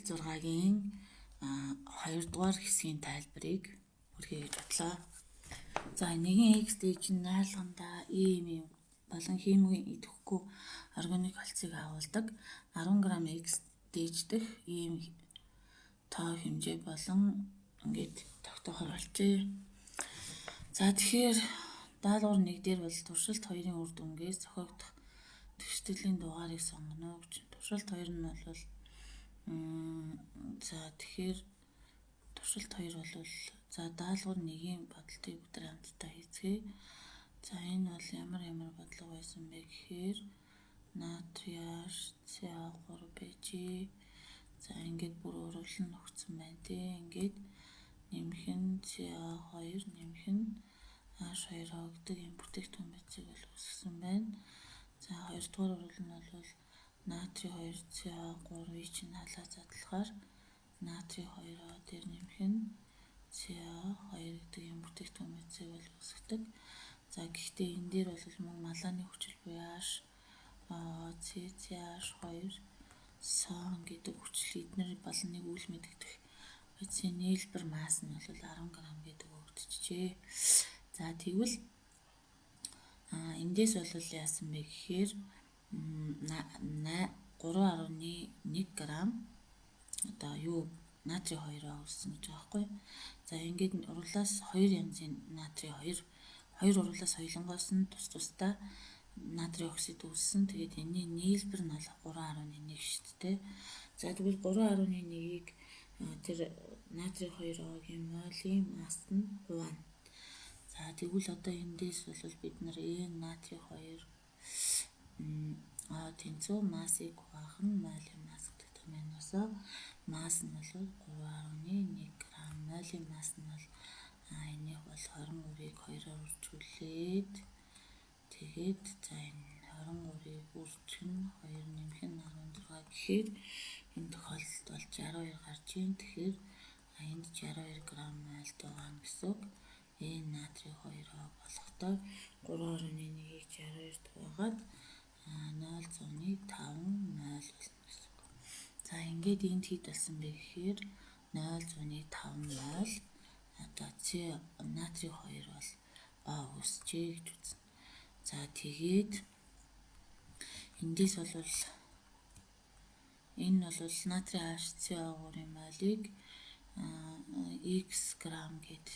Туршилт 6-гийн 2 дугаар хэсгийн тайлбарыг хүргэе гэж бодлоо. За, нэгэн X дэж найрлагандаа ийм ийм болон химийн идэвхгүй органик хольцыг агуулдаг 10 г X дэж дэх ийм тоо хэмжээ болон ингээд тогтоохоор болжээ. За, тэгэхээр даалгавар 1 дээр бол туршилт 2-ын үр дүнгээс зохиогдох тэгштгэлийн дугаарыг сонгоно гэж. Туршилт 2 нь бол, за, тэгэхээр туршилт 2 бол, за, даалгавар 1-ийн бодолтыг бид нар хамтдаа хийцгээе. За, энэ бол ямар ямар бодлого байсан бэ гэхээр натрий HCO3 байжээ. За, ингээд бүр уруулан өгсөн байна тий. Ингээд нэмэх нь CA2 нэмэх нь H2O гэдэг юм бүтээгдэхүүн байцыг бол үүсгэсэн байна. За, хоёрдугаар уруул нь бол натрий 2 CA3-ыг чинь халаа задлахаар натрий 2O дээр нэмэх нь CA2 гэдэг юм бүтээгдэхүүн байцыг бол үүсгэдэг. За, гэхдээ энэ дээр бол мөн малааны хүчил буюу H C CH2 сон гэдэг хүчил эднэр болон нэг үйл мэдэгдэх бодисын нийлбэр масс нь бол 10 г гэдэг өгөгдөжээ. За, тэгвэл эндээс бол яасан бэ гэхээр 3.1 г одоо юу натрий 2-оо үүссэн гэж байгаа байхгүй. За, ингээд уруулаас хоёр янзын натрий 2, хоёр уруулаас хоёулангоос нь тус тусдаа натрий оксид үүссэн. Тэгээд энэний нийлбэр нь бол 3.1 шүү дээ. За, тэгвэл 3.1-ийг тэр натрий 2-ийн молийн масс нь хуваана. За, тэгвэл одоо эндээс бол бид нар N натрий 2 тэнцүү массыг хуваах нь молийн масс гэдэг томьёоноосоо масс нь бол 3.1 г. Молийн масс нь бол энийх бол 23-ыг 2-оор үржүүлээд, тэгээд за, энэ 23-ыг үржих нь 2 нэмэх нь 16 гэхээр энэ тохиолдолд бол 62 гарч ийн. Тэгэхээр энд 62 г мойлд байгаа нь гэсэн үг. Энэ натрий 2 болохдоо 3.1-ийг 62 хуваагаад 0.5 мойл болно гэсэн үг. За, ингээд энд хэд болсон бэ гэхээр 0.5 мойл одоо С натрий 2 бол О үүсчээ гэж үзнэ. За, тэгээд эндээс бол энэ бол натрий HCO3-ын молийг X грамм гээд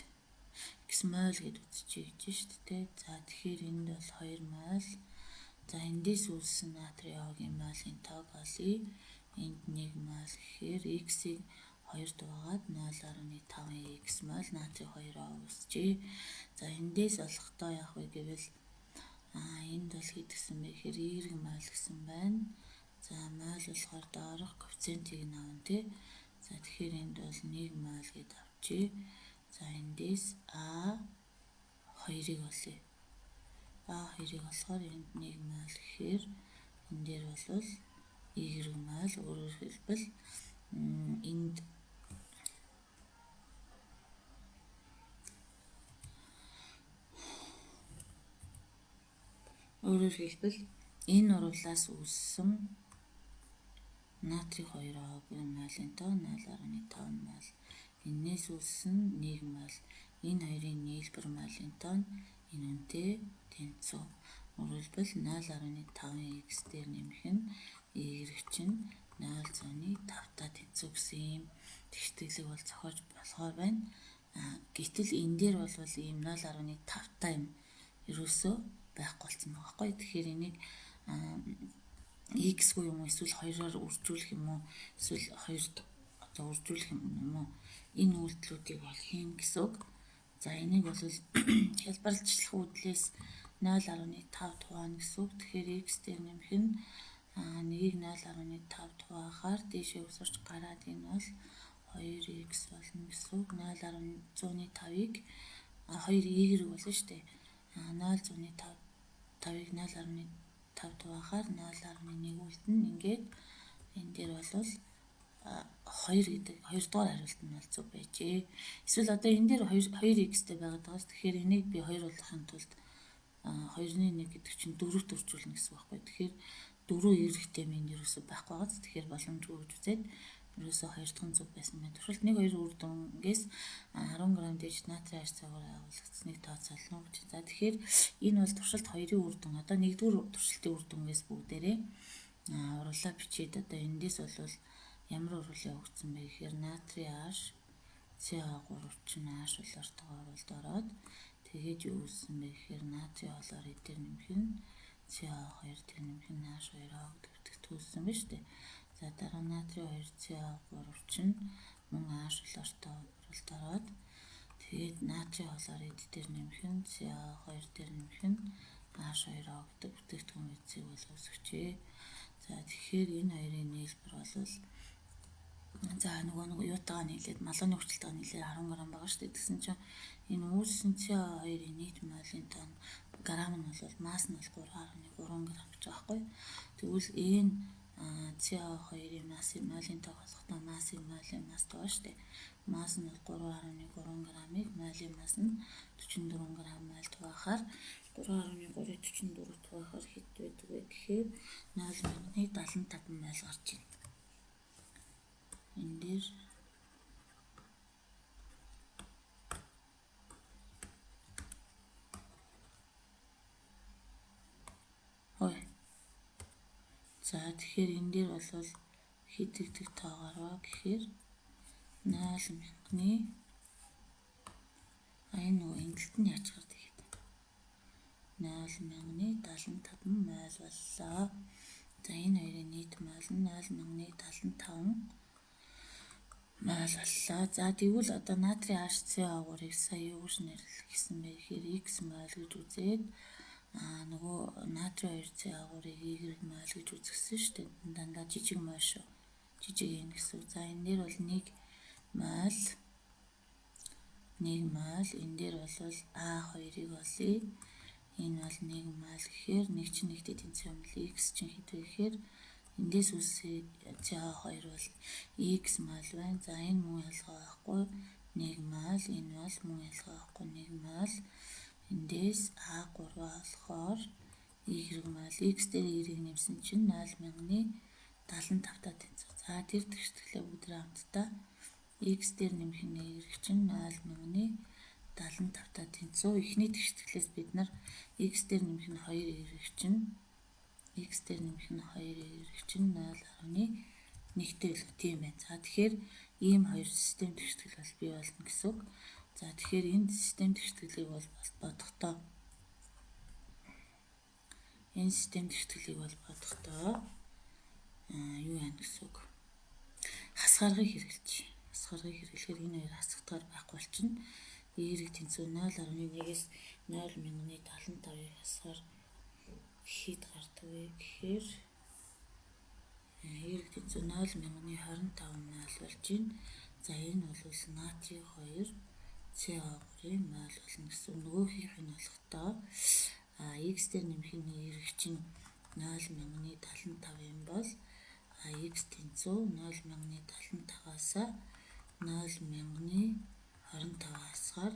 X моль гэд үзчихье гэж шүү дээ. За, тэгэхээр энд бол 2 моль. За, эндээс үүссэн натрий О-гийн молийн тоог олъё. Энд 1 моль гэхээр X-ийг 2 хуваагаад 0.5 X моль натрий 2 О үүсжээ. За, эндээс олохдоо яах вэ гэвэл энд бол хэд гэсэн бэ гэхээр Y моль гэсэн байна. За, моль болохоор доорх коэффициентийг нь авна тий. За, тэгэхээр энд бол 1 моль гэд авчээ. За, эндээс А 2-ыг олъё. А 2-ыг олохоор энд 1 моль гэхээр энэ дээр бол Y моль, өөрөөр хэлбэл энд өөрөөр хэлбэл энэ уруулаас үүссэн натрий 2-ийн молийн тоо 0.5 моль. Энээс үүссэн 1 моль. Энэ хоёрын нийлбэр молийн тоо нь энэ үнэтэй тэнцүү. Өөрөөр хэлбэл 0.5 x дээр нэмэх нь y чинь 0.5 та тэнцүү гэсэн ийм тэгштгэлийг бол зохиож болохоор байна. Гэтэл энэ дээр бол ийм 0.5 та юм ерөөсөө байхгүй болсон байгаа байхгүй. Тэгэхээр энийг x-гүй юм уу, эсвэл 2-оор үржүүлэх юм уу, эсвэл 2 одоо үржүүлэх юм уу, энэ үйлдэлүүдийг бол хийн гэсэн үг. За, энийг бол хялбарчлах үүдлээс 0.5 хуваана гэсэн үг. Тэгэхээр x дээр нэмэх нь 1-ийг 0.5 хуваахаар дээшээ өсөрч гараад энэ бол 2x болно гэсэн үг. 0.5-ыг 2 y болно шүү дээ. 0.5-ыг 0.5 хуваахаар 0.1 үлдэнэ. Ингээд энэ дээр бол 2 гэдэг 2 дугаар хариулт нь бол зөв байжээ. Эсвэл одоо энэ дээр 2 2x-тэй байгаад байгаас тэгэхээр энийг би 2 болгохын тулд 2-ны 1 гэдэг чинь 4-т үржүүлнэ гэсэн үг байхгүй. Тэгэхээр 4 эерэгтэй минь ерөөсөй байхгүй байгааз, тэгэхээр боломжгүй гэж үзээд Ерөөсөө хоёр дахь нь зөв байсан байна. Туршилт 1 2 үр дүнгээс 10 г дэж натрий HCO3 агуулгдсныг тооцоолно гэж. За тэгэхээр энэ бол туршилт 2-ын үр дүн. Одоо нэгдүгээр туршилтын үр дүнгээс бүгдээрээ уруулаа бичээд одоо эндээс бол ямар уруул явагдсан бэ гэхээр натрий H CO3 чинь H хлортойгоо уруулд ороод тэгээд юу үүссэн бэ гэхээр натрий хлорид дээр нэмэх нь CO2 дээр нэмэх нь H2O гэдэг үүссэн ба шүү дээ. За дараа натрий 2 CO3 чинь мөн H хлортой уруулд ороод тэгээд натрий хлорид дээр нэмэх нь CO2 дээр нэмэх нь H2O гэдэг бүтээгдэхүүн эцэг бол үүсгэжээ. За тэгэхээр энэ хоёрын нийлбэр бол за нөгөө юутайгаа нийлээд малганы хүчлэлтэйгээ нийлээд 10 г байгаа шүү дээ. Тэгсэн чинь энэ үүссэн CO2-ын нийт молын тон грамм нь бол масс нь бол 3.3 г гэж байгаа байхгүй. Тэгвэл энэ CO2-ын массын молын тоог олохдоо массын молын масс байгаа шүү дээ. Масс нь бол 3.3 граммыг молын масс нь 44 г мол байхаар 3.3-ыг 44 байхаар хэд байдаг вэ гэхээр 0.75 мол гарч байна. Энэ дээр ой. За тэгэхээр энэ дээр бол хэд гэдэг тоо гарва гэхээр 0.0 а энэ нөгөө энгэлт нь яаж гардаг вэ? 0.75 мол боллоо. За энэ хоёрын нийт мол нь 0.75 мол боллоо. За тэгвэл одоо натрий HCO3-ыг сая юу гэж нэрлэх гэсэн бэ гэхээр X мол гэж үзээд нөгөө натрий 2 CO3-ыг Y мол гэж үзгэсэн шүү дээ. Дандаа жижиг мол шүү. Жижиг n гэсэн үг. За энэ дээр бол 1 мол 1 мол энэ дээр бол А2-ыг олъё. Энэ бол 1 мол гэхээр 1 чинь 1-тэй тэнцэх юм бол X чинь хэд вэ гэхээр эндээс үүссэн CO2 бол X мол байна. За энэ мөн ялгаа байхгүй 1 мол, энэ бол мөн ялгаа байхгүй 1 мол. Эндээс А3 олохоор Y мол, X дээр Y-ийг нэмсэн чинь 0.75 та тэнцв. За тэр тэгшгэлээ бүгд хамтдаа X дээр нэмэх нь Y чинь 0.75 та тэнцв. Эхний тэгшгэлээс бид нар X дээр нэмэх нь 2 Y чинь X дээр нэмэх нь 2 Y чинь 0.1-тэй илүү тийм байна. За тэгэхээр ийм хоёр систем тэгштгэл бол бий болно гэсэн үг. За тэгэхээр энэ систем тэгштгэлийг бол бодохдоо энэ систем тэгштгэлийг бол бодохдоо юу яана гэсэн үг. Хасгаргыг хэрэглэж. Хасгаргыг хэрэглэхээр энэ хоёр хасагдгаар байхгүй болчихно. Y тэнцүү 0.1-ээс 0.75-ыг хасгаар хэд гардаг вэ гэхээр Y тэнцүү 0.25 мол болж байна. За энэ бол натрий 2 CO3-ын мол болно гэсэн. Нөгөөхийнх нь болохдоо X дээр нэмэх нь Y чинь 0.75 юм бол X тэнцүү 0.75-аас 0.25 хасгаар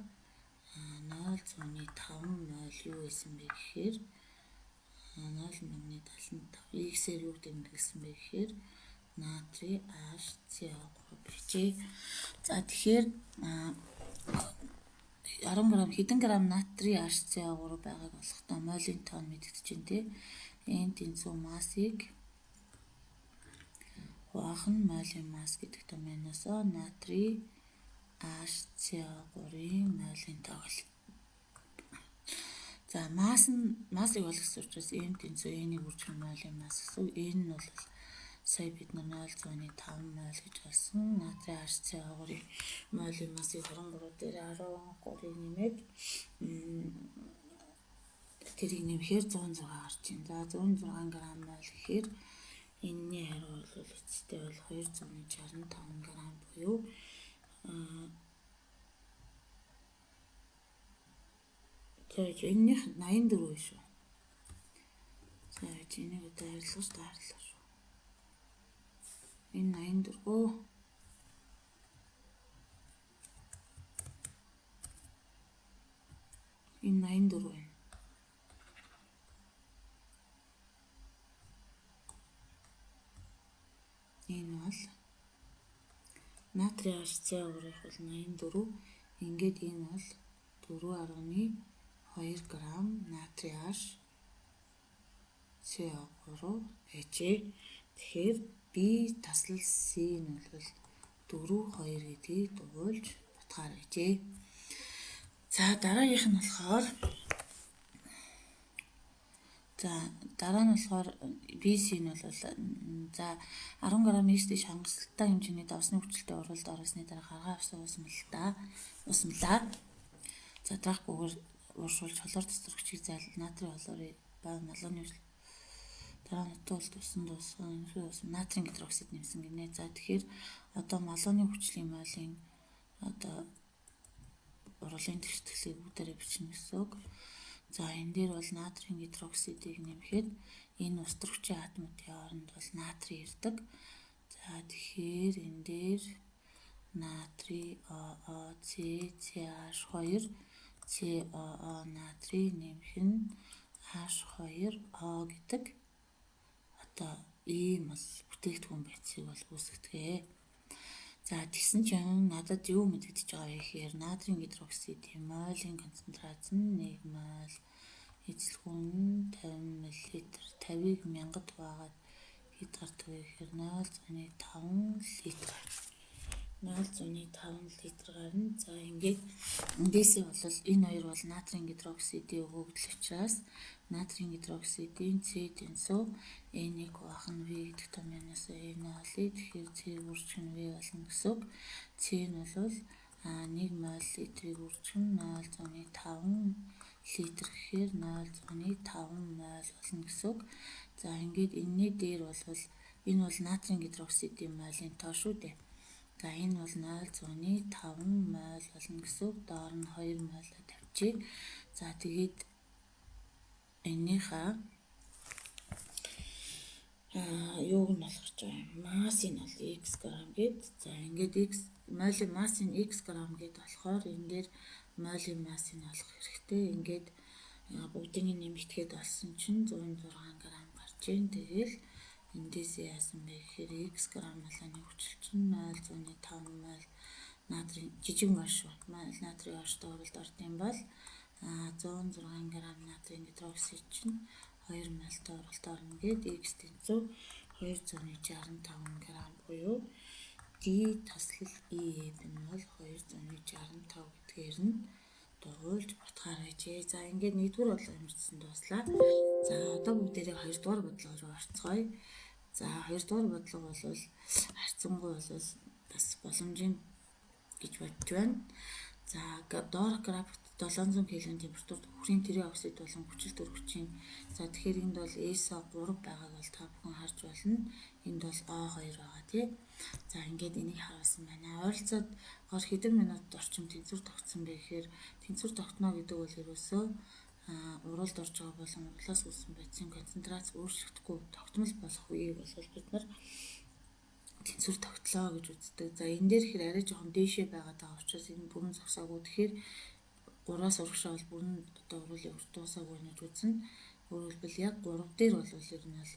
0.5 мол юу байсан бэ гэхээр 0.75 X-ээр юу тэмдэглэсэн бэ гэхээр натрий HCO3 байжээ. За тэгэхээр 10 г хэдэн грамм натрий HCO3 байгааг олохдоо молын тоон мэдэгдэж байна те. Энэ тэнцүү массыг хуваах нь молын масс гэдэг томьёоноос натрий HCO3-ын молын тоог. За масс нь массыг олох гэсэн учраас M тэнцүү N-ийг үржих нь молын масс гэсэн. N нь бол сая бид нар 0.5 мол гэж олсон. Натрий HCO3-ын молын массыг 23 дээр 13-ыг нэмээд тэрийг нэмэхээр 106 гарч байна. За 106 г мол гэхээр энэний хариу бол эцэстээ бол 265 г буюу за энэнийх 84 шүү. За энийг одоо арилгаж таарлаа шүү. Энэ 84. Энэ 84 байна. Энэ бол Натрий HCO3-х бол 84. Ингээд энэ бол 4.2 грамм натрий HCO3 байжээ. Тэгэхээр B таслал C нь бол 4.2 гэдгийг дугуйлж утгаар байжээ. За дараагийнх нь болохоор за дараа нь болохоор BC нь бол за 10 г X дэх хангалттай хэмжээний давсны хүчлэлтэй уруулд оруулсны дараа гаргаа авсан уусмалаа. Задрахгүйгээр ууршуулж хлор цэцэрхчийг зайл натрий хлорыг ба малганы дараа нутуул тусан дуусган энэхүү уусам натрийн гидроксид нэмсэн гинэ. За тэгэхээр одоо малганы хүчлийн мойлын одоо уруулын тэгшитгэлийг бүгдээрээ бичнэ гэсэн үг. За энэ дээр бол натрийн гидроксидыг нэмэхэд энэ ус төрөгчийн атомын оронд бол натрий ирдэг. За тэгэхээр энэ дээр натрий OOC CH2 COO натрий нэмэх нь H2O гэдэг одоо ийм бол бүтээгдэхүүн байцыг бол үүсгэдэг. За тэгсэн чинь надад юу мэдэгдэж байгаа вэ гэхээр натрийн гидроксидын мойлын концентрац нь 1 моль эзэлхүүн нь 50 мл 50-ыг 1000-д хуваагаад хэд гардаг вэ гэхээр 0.5 литр. 0.5 литр гарна. За ингээд эндээсээ бол энэ хоёр бол натрийн гидроксидын өгөгдөл учраас натрийн гидроксидын С тэнцүү N-ийг хуваах нь V гэдэг томьёоноос N олъё. Тэгэхээр С үржих нь V болно гэсэн үг. С нь бол 1 моль литрийг үржих нь 0.5 литр гэхээр 0.5 моль болно гэсэн үг. За ингээд энэний дээр бол энэ бол натрийн гидроксидын молийн тоо шүү дээ. За энэ бол 0.5 моль болно гэсэн үг. Доор нь 2 молоо тавьчих. За тэгээд энэнийхээ юуг нь болох гэж байгаа юм. Массыг нь бол x грамм гээд. За ингээд x молийн массыг нь x грамм гээд болохоор энэ дээр молийн массыг нь олох хэрэгтэй. Ингээд бүгдийг нь нэмэгдэхэд олсон чинь 106 грамм гарч ийн. Тэгэл эндээс яасан бэ гэхээр x грамм малааны хүчил чинь 0.5 моль натрийн жижиг моль шүү. Натрийн орштой уралд орд юм бол 106 грамм натрийн гидроксид чинь 2 мольтой уралд орно гээд x тэнцүү 265 грамм буюу D таслал EF нь бол 265 гэдгээр нь дугуйлж утгаар байжээ. За ингээд нэгдүгээр бодлого хэмжсэн дууслаа. За одоо бүгдээрээ хоёрдугаар бодлого руу орцгоё. За хоёрдугаар бодлого бол харьцангуй бол бас боломжийн гэж бодож байна. За доорх графикт 700 Кельвин температурт үхрийн триоксид болон хүчил төрөгчийн за тэгэхээр энд бол SO3 байгааг бол та бүхэн харж байна. Энд бол O2 байгаа тий. За ингээд энийг харуулсан байна. Ойролцоогоор хэдэн минут орчим тэнцвэр тогтсон бэ гэхээр тэнцвэр тогтно гэдэг бол ерөөсөө уруулд орж байгаа болон урлаас үүссэн бодисын концентрац өөрчлөгдөхгүй тогтмол болох үеийг бол бид нар тэнцвэр тогтлоо гэж үздэг. За энэ дээр хэр арай жоохон дээшээ байгаад байгаа учраас энэ бүрэн зогсоогүй. Тэгэхээр 3-аас урагшаа бол бүрэн одоо уруулын урт дуусаагүй гэж үзнэ. Өөрөөр хэлбэл яг 3 дээр бол ер нь бол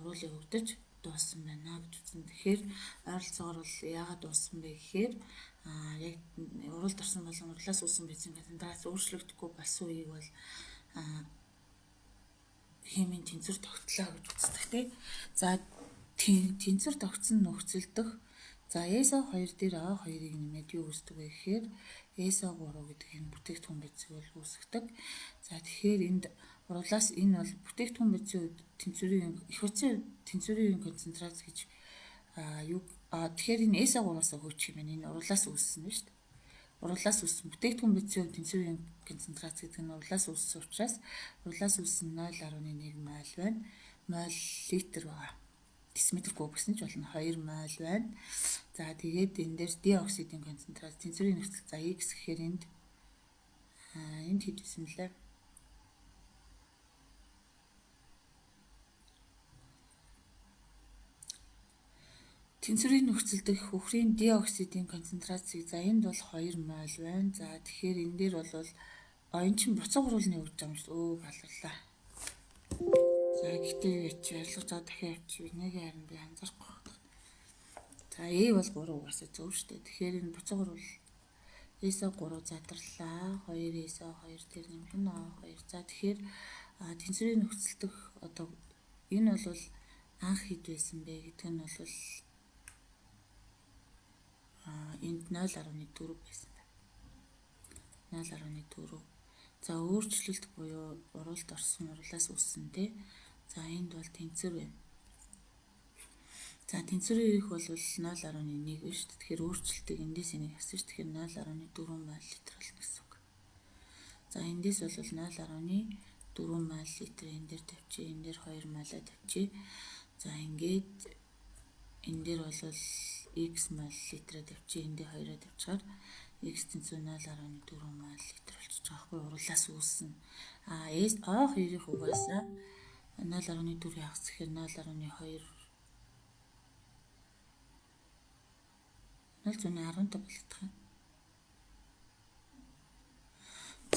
уруулын өгдөж дууссан байна гэж үзнэ. Тэгэхээр ойролцоогоор бол яагаад дууссан бэ гэхээр яг уруулд орсон болон урлаас үүссэн бодисын концентрац өөрчлөгдөхгүй болсон үеийг бол химийн тэнцвэр тогтлоо гэж үздэг тий. За тэнцвэр тогтсон нөхцөл дэх за SO2 дээр O2-ыг нэмээд юу үүсдэг вэ гэхээр SO3 гэдэг энэ бүтээгдэхүүн бодисыг бол үүсгэдэг. За тэгэхээр энд уруулаас энэ бол бүтээгдэхүүн бодисын үед тэнцвэрийн их утсын тэнцвэрийн концентрац гэж юу тэгэхээр энэ SO3-аас өгөөч юм байна. Энэ уруулаас үүссэн байна шүү дээ. Уруулаас үүссэн бүтээгдэхүүн бодисын үед тэнцвэрийн концентрац гэдэг нь уруулаас үүссэн учраас уруулаас үүссэн 0.1 моль байна. Моль литр байгаа. Дециметр куб гэсэн ч болно 2 моль байна. За тэгээд энэ дээр диоксидын концентрац тэнцвэрийн нөхцөл за X гэхээр энд энд хэд байсан бэлээ? Тэнцвэрийн нөхцөл дэх үхрийн диоксидын концентрацийг за энд бол 2 моль байна. За тэгэхээр энэ дээр бол энэ чинь буцаа гурвалны өгч байгаа юм шүү дээ. Өө баларлаа. За гэхдээ юу яач арилгаж байгаа дахиад явчих. Нэг харин би анзаарахгүй байна. За E бол 3 угаасаа зөв шүү дээ. Тэгэхээр энэ буцаа гурвал S-а 3 задарлаа. 2 S-а 2 дээр нэмэх нь A2. За тэгэхээр тэнцвэрийн нөхцөл дэх одоо энэ бол анх хэд байсан бэ гэдэг нь бол энд 0.4 байсан байна. 0.4. За өөрчлөлт буюу уруулд орсон, уруулаас үүссэн тий. За энд бол тэнцвэр байна. За тэнцвэрийн их бол 0.1 биш. Тэгэхээр өөрчлөлтийг эндээс энийг хасна ш. Тэгэхээр 0.4 мол литр болно гэсэн үг. За эндээс бол 0.4 мол литр энэ дээр тавьчих, энэ дээр 2 молоо тавьчих. За ингээд энэ дээр бол x мол литрээ тавьчих, энэ дээр 2-оо тавьчихаар x тэнцүү 0.4 мол литр болчихж байгаа байхгүй, уруулаас үүснэ. А S O2-ийн угаасаа 0.4 хагас гэхээр 0.2 0.15 болдог юм.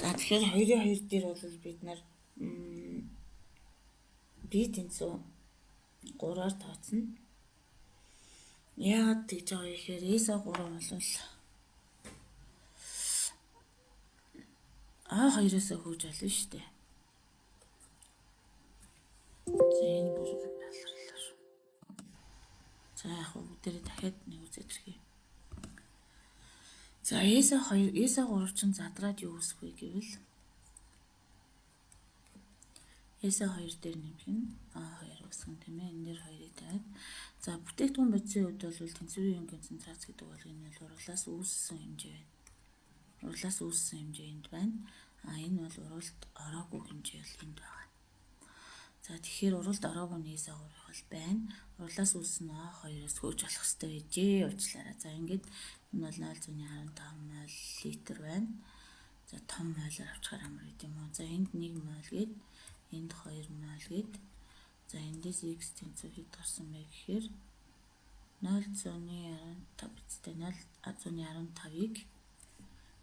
За тэгэхээр 2-ын 2 дээр бол бид нар B тэнцүү 3-аар тооцно. Яагаад тэгж байгаа вэ гэхээр S-а 3 бол А2-оос хөөж олно шүү дээ. За энэ бүр ялгарлаа шүү. За яг бүгдээрээ дахиад нэг үзээд ирье. За S-а 2 S-а 3 чинь задраад юу үүсэх вэ гэвэл S-а 2 дээр нэмэх нь А2 үүсгэн тийм ээ. Энэ дээр 2-ыг тавиад. За бүтээгдэхүүн бодисын хувьд бол тэнцвэрийн концентрац гэдэг бол энэ бол уруулаас үүссэн хэмжээ байна. Уруулаас үүссэн хэмжээ энд байна. А энэ бол уруулд ороогүй хэмжээ бол энд байгаа. За тэгэхээр уруулд ороогүй нь S-а 3 бол байна. Уруулаас үүссэн А2-оос хөөж болох хэрэгтэй байжээ. Уучлаарай. За ингээд энэ бол 0.15 мол литр байна. За том молоор авчихаар амар байд юм уу. За энд 1 мол гээд энд 2 мол гээд за эндээс x тэнцүү хэд гарсан бэ гэхээр 0.15 үстэй 0.15-ыг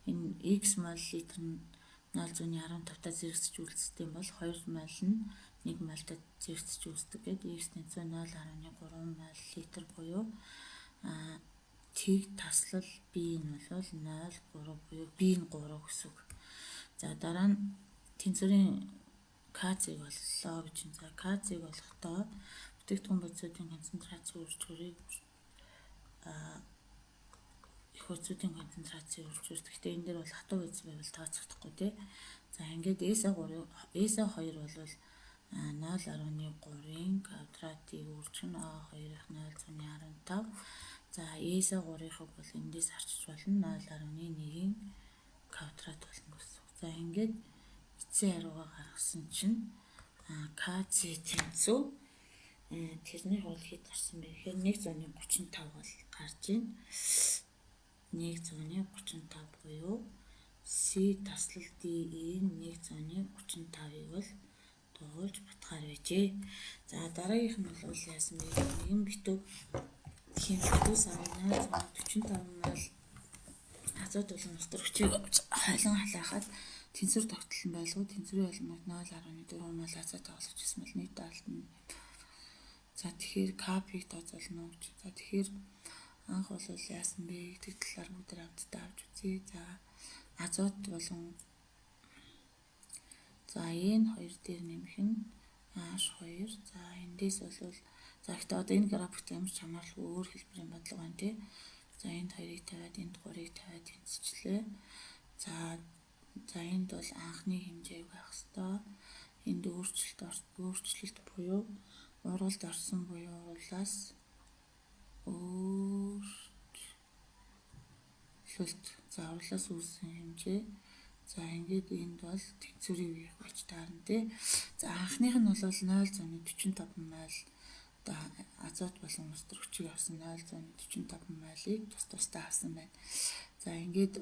энэ x мол литр нь 0.15-таа зэрэгцэж үйлддэг юм бол 2 мол нь 1 молтой зэрэгцэж үүсдэг гээд x тэнцүү 0.3 мол литр буюу тэг таслал b нь бол 0.3 буюу b нь 3 гэсэн үг. За дараа нь тэнцвэрийн К-цэг боллоо гэж. За К-цэг болохдоо бүтээгдэхүүн бодисуудын концентрацийн үржихүүрийг их бодисуудын концентрацийн үржихүүр. Гэхдээ энэ дээр бол хатуу бодис байвал тооцохдохгүй тий. За ингээд S-а 3 S-а 2 бол 0.3-ын квадратыг үржих нь А2-ын 0.15. За S-а 3-ыг бол эндээс арчиж болно 0.1-ийн квадрат болно гэсэн. За ингээд эцсийн хариугаа гаргасан чинь КЦ тэнцүү тэрний бол хэд гарсан бэ гэхээр 135 бол гарч байна. 135 буюу C таслал D-ийн 135-ыг бол дугуйлж батгаар байжээ. За дараагийнх нь бол яасан бэ? Нэгэн битүү хим битүү сарын 0.45 мол азот болон ус төрөгчийг хойлон халаахад тэнцвэр тогтолт нь байлгүй. Тэнцвэрийн холимогт 0.4 мол азот тоглож ирсэн бол нийт даалт нь. За тэгэхээр КП-г тооцоолно гэж. За тэгэхээр анх бол яасан бэ гэдэг талаар бүгд хамтдаа авч үзье. За азот болон за энэ хоёр дээр нэмэх нь H2. За эндээс бол за гэхдээ одоо энэ графикт ямар ч хамааралгүй өөр хэлбэрийн бодлого байна тий. За энд 2-ыг тавиад энд 3-ыг тавиад тэнцвчлээ. За энд бол анхны хэмжээг байх ёстой. Энд өөрчлөлт буюу уралд орсон буюу уруулаас өөрчлөлт. За уруулаас үүссэн хэмжээ. За ингээд энд бол тэнцвэрийн үеих байж таарна тий. За анхных нь бол 0.45 мол одоо азот болон ус төрөгчийг авсан 0.45 молыг тус тусдаа авсан байна. За ингээд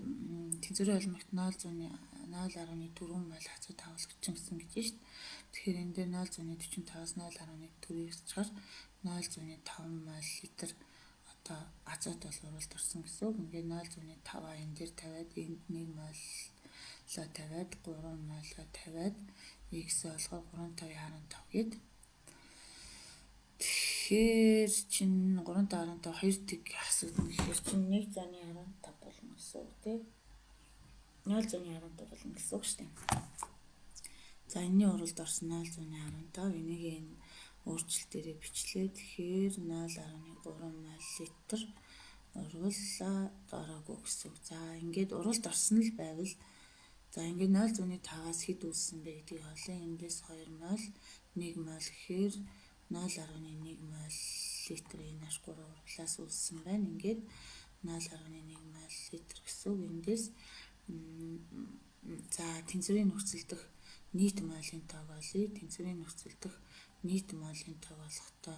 тэнцвэрийн холимогт 0.4 мол азот агуулгадсан гэсэн гэж байна шүү дээ. Тэгэхээр энэ дээр 0.45-аас 0.1-ийг хасчихаар 0.5 мол литр одоо азот бол уралд орсон гэсэн үг. Ингээд 0.5-аа энэ дээр тавиад энд 1 моллоо тавиад 3 моллоо тавиад x болохоор 3.5 15 гээд Тэгэхээр чин 3.15 2 тэг хасагдана гэхээр чин 1.15 болно гэсэн үг тий. 0.15 болно гэсэн үг шүү дээ. За энэний уралд орсон 0.15 энийг энэ өөрчлөлтөөрөө бичлээ. Тэгэхээр 0.3 литр урваллаа дороогүй гэсэн үг. За ингээд уралд орсон л байвал за ингээд 0.5-аас хэд үүссэн бэ гэдгийг олъё. Эндээс 2 мол 1 мол гэхээр 0.1 мол литр NH3 урвалаас үүссэн байна. Ингээд 0.1 мол литр гэсэн үг. Эндээс за тэнцвэрийн нөхцөл дэх нийт молын тоог олъё. Тэнцвэрийн нөхцөл дэх нийт молын тоог олохдоо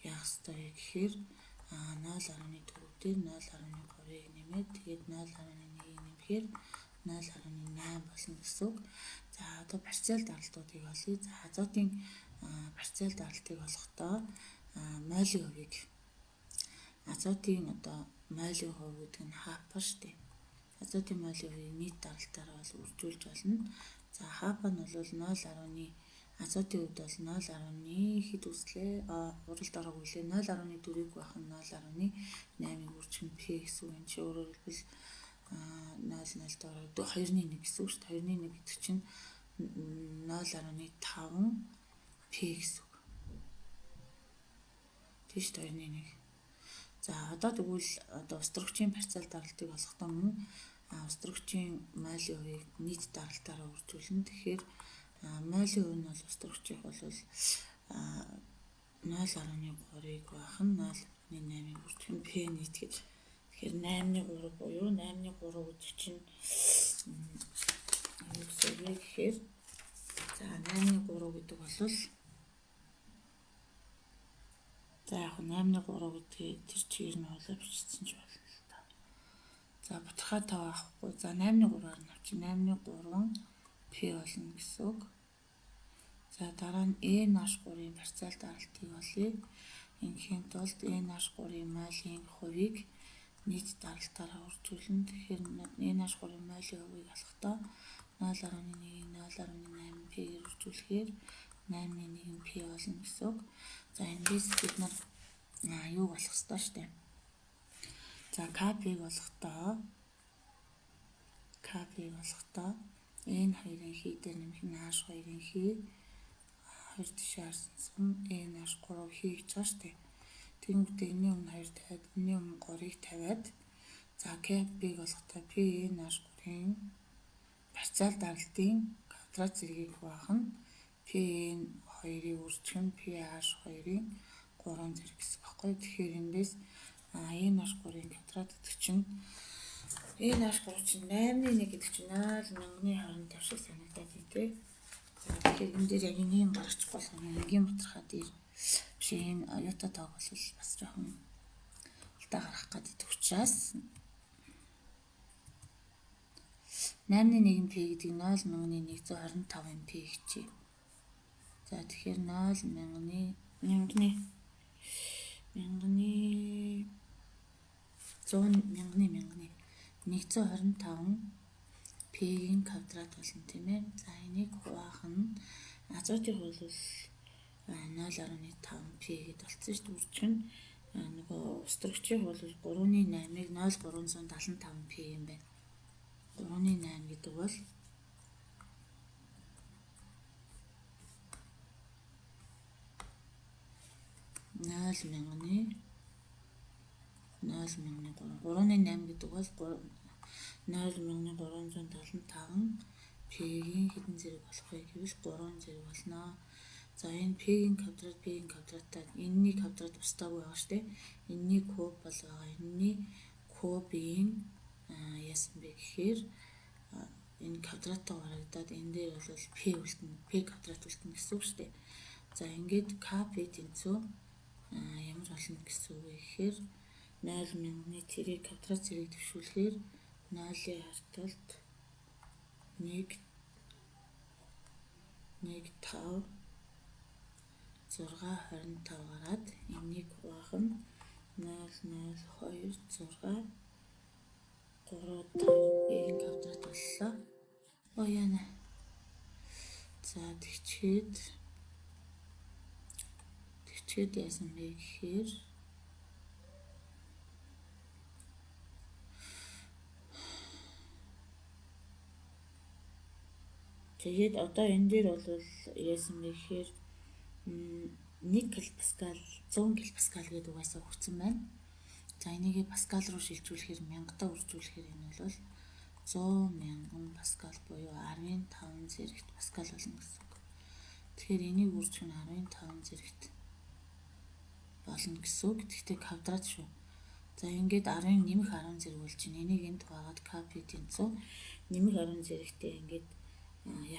яах ёстой вэ гэхээр 0.4 дээр 0.3-ыг нэмээд тэгээд 0.1-ийг нэмэхээр 0.8 болно гэсэн үг. За одоо парциал даралтуудыг олъё. За азотын парциал даралтыг олохдоо молын хувийг азотын одоо молын хувь гэдэг нь хапа шүү дээ. Азотын молын хувийг нийт даралтаараа бол үржүүлж болно. За хапа нь бол 0.1 азотын хувьд бол 0.1 хэд үүслээ? Уралд ороог үлээ 0.4-ийг байх нь 0.8-ыг үржих нь P гэсэн үг. Энэ чинь өөрөөр хэлбэл 0.0 дороо 2.1 гэсэн үг шүү дээ. 2.1 гэдэг чинь 0.5 P гэсэн үг. Тийм шүү дээ 2.1. За одоо тэгвэл одоо устрогчийн парциал даралтыг олохдоо мөн устрогчийн молын хувийг нийт даралтаараа үржүүлнэ. Тэгэхээр молын хувь нь бол устрогчийнх бол 0.3-ыг байх нь 0.8-ыг үржих нь P нийт гэж. Тэгэхээр 8.3 буюу 8.3 гэдэг чинь юу гэсэн үг вэ гэхээр за 8.3 гэдэг бол за яг 8.3 гэдгийг тэр чигээр нь хоолой бичсэн ч болно л та. За бутархай тав авахгүй. За 8.3-аар нь авчих. 8.3 P болно гэсэн үг. За дараа нь NH3-ын парциал даралтыг олъё. Ингээхийн тулд NH3-ын молын хувийг нийт даралтаараа үржүүлнэ. Тэгэхээр NH3-ын молын хувийг олохдоо 0.1-ийг 0.8 P-гээр үржүүлэхээр 8.1 P болно гэсэн үг. За эндээс бид нар юуг олох ёстой шүү дээ. За КП-г олохдоо N2-ын хий дээр нэмэх нь H2-ын хий 2 тишээ харсан сум NH3 хий гэж байгаа шүү дээ. Тэгэнгүүтээ энэний өмнө 2 тавиад энэний өмнө 3-ыг тавиад за КП-г олохдоо P NH3-ын парциал даралтын квадрат зэргийг хуваах нь PN2-ыг үржих нь PH2-ын 3 зэрэг гэсэн баггүй. Тэгэхээр эндээс NH3-ын квадрат гэдэг чинь NH3 чинь 8.1 гэдэг чинь 0.1025 шиг санагдаад байна тий. За тэгэхээр энэ дээр яг энийг гаргачих болох юм. Энгийн бутархаа дээр биш энэ оюута тоог бол бас жоохон алдаа гаргах гэдэг учраас 8.1 P гэдэг 0.125 P гэжээ. За тэгэхээр 0.1000 мянганы 100 мянганы мянганы 125 P-ийн квадрат болно тийм ээ. За энийг хуваах нь азотын хууль бол 0.5 P гэд болцсон шүү дээ. Үржих нь нөгөө устрогчийн хууль бол 3.8-ыг 0.375 P юм байна. 3.8 гэдэг бол 0.0 0.3 3.8 гэдэг бол 0.375 P-ийн хэдэн зэрэг болох вэ гэвэл 3 зэрэг болно. За энэ P-ийн квадрат P-ийн квадраттай энэний квадрат устдаагүй байгаа шүү дээ. Энэний куб бол байгаа. Энэний кубын яасан бэ гэхээр энэ квадраттай гарагдаад энэ дээр бол P үлдэнэ. P квадрат үлдэнэ гэсэн үг шүү дээ. За ингээд KP тэнцүү ямар болно гэсэн үг вэ гэхээр 0.0-ны тэрийг квадрат зэрэг төвшүүлэхээр 0-ийн харталт 1 1 5 6 25 гараад энийг хуваах нь 0 0 2 6 3 5 энэ квадрат боллоо. Оо яана. За тэгчээд Тэгэхэд яасан бэ гэхээр тэгээд одоо энэ дээр бол яасан бэ гэхээр 1 килопаскал 100 килопаскал гэдэг угаасаа өгсөн байна. За энийг паскал руу шилжүүлэхээр 1000-аа үржүүлэхээр энэ бол 100 мянган паскал буюу 10.5 зэрэгт паскал болно гэсэн үг. Тэгэхээр энийг үржих нь 10.5 зэрэгт болно гэсэн үг. Тэгэхдээ квадрат шүү. За ингээд 10 нэмэх 10 зэрэг болж байна. Энийг энд хуваагаад КП тэнцүү нэмэх 10 зэрэгтэй ингээд